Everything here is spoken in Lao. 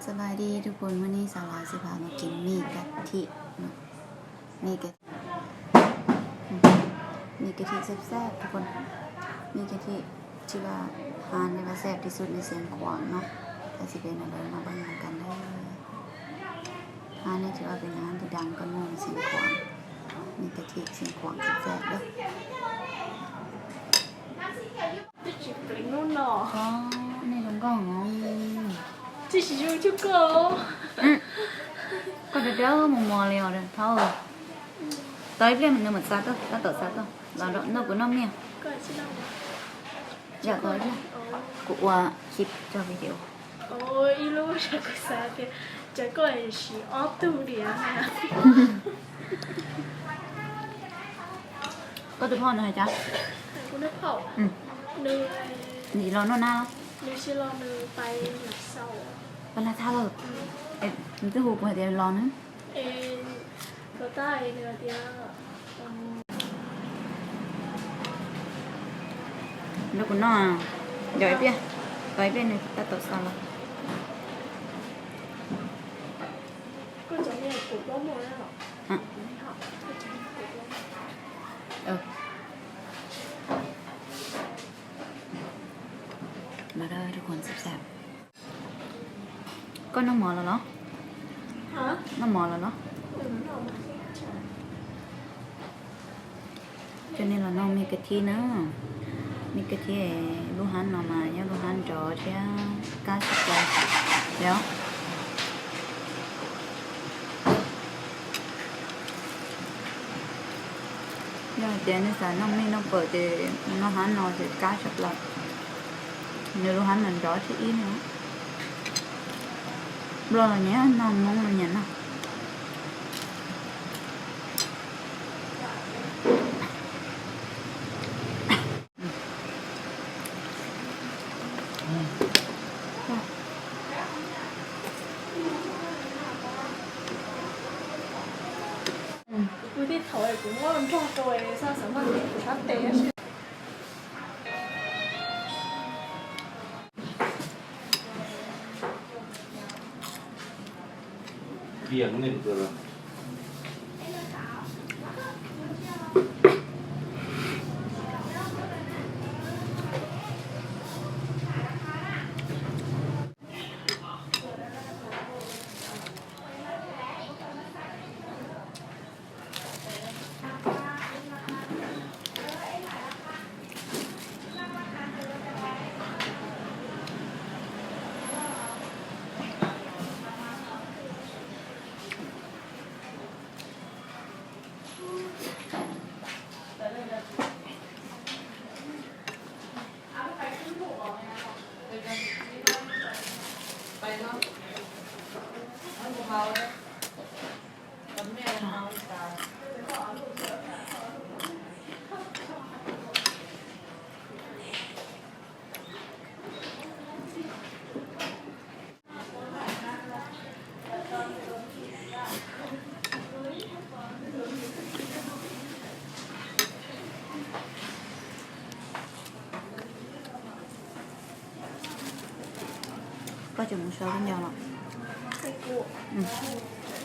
ສະບາຍດີທຸກຄົນ, ມື້ນີ້ສາວລາວຊິພາມາກິນໝີ່ກະທິເນາະ, ໝີ່ກະ ອືມ ໝີ່ກະທິແຊບໆ ທຸກຄົນ, ໝີ່ກະທິທີ່ວ່າຮ້ານທີ່ວ່າແຊບທີ່ສຸດໃນຊຽງຂວາງເນາະ, ແຕ່ຊິເປັນອັນໃດມາເບິ່ງນຳກັນເດີ. ຮ້ານນີ້ຖືວ່າເປັນຮ້ານທີ່ດັງກວ່າໝູ່ໃນຊຽງຂວາງ, ໝີ່ກະທິຊຽງຂວາງແຊບໆເດີ. ອໍ ອັນນີ້ລົງກ່ອງເນາະ, ຈະຊິຢູ່ຈຸກໂກ ອືມ ກໍເດີ ໝໍລຽວເດີ ເທົ່າເອີຍ ຕອຍເປ່ຽນມັນເນີມມັນຊາໂຕ ຕາໂຕຊາໂຕ ລາວເນາະ ເນີມກູເນີມເມຍ ຢາກຕອຍເປ່ຽນ ກູອັວຄລິບເຈົ້າວິດີໂອ. ໂອ້ຍ ອີລູກ ຈະກູຊາເຕ ຈະກອຍຊິອອກຕູເດຍ ກໍຕຸພອນນະຈາ ອືມ ນີ້ລໍໂນນາ ນີ້ຊິລໍໂນໄປລາຊາ ໄປລາຊາເລີ ອືມ ເອ ມັນຈະຮູ້ກູເດລອນ ເອ ໂຕຕາເອເນເດຍ ເດີກູນອ ເດີໄອເປຍ ເດີໄອເປຍ ເນຕາໂຕຊາລາ ເອີ ມາເດີທຸກຄົນ ແຊບໆ ກໍນ້ອງໝໍລະເນາະ ຮະ ນ້ອງໝໍລະເນາະ ເອີ ນ້ອງໝໍ ຈະນີ້ລະນ້ອງມີກະທິເນາະ ມີກະທິ ລູກຮ້ານໜໍ່ໄມ້ ຍາລູກຮ້ານຈອທຽວ ກາສະກອຍ ແລ້ວ ຍາແຈນໃນສາຍນ້ອງມີນ້ອງເປີດເດ ນ້ອງຫັນນອນເດກາຊັບລັດ ໃນໂລຫັນນັ້ນດອກທີ່ອີນະ ບລໍເນຍ ນ້ອງມົງເນຍນະ. ວຽງເນັ້ນຕົວລະ. ກໍຈະໝູຊອຍກັນຍາວເນາະ. ອືມ.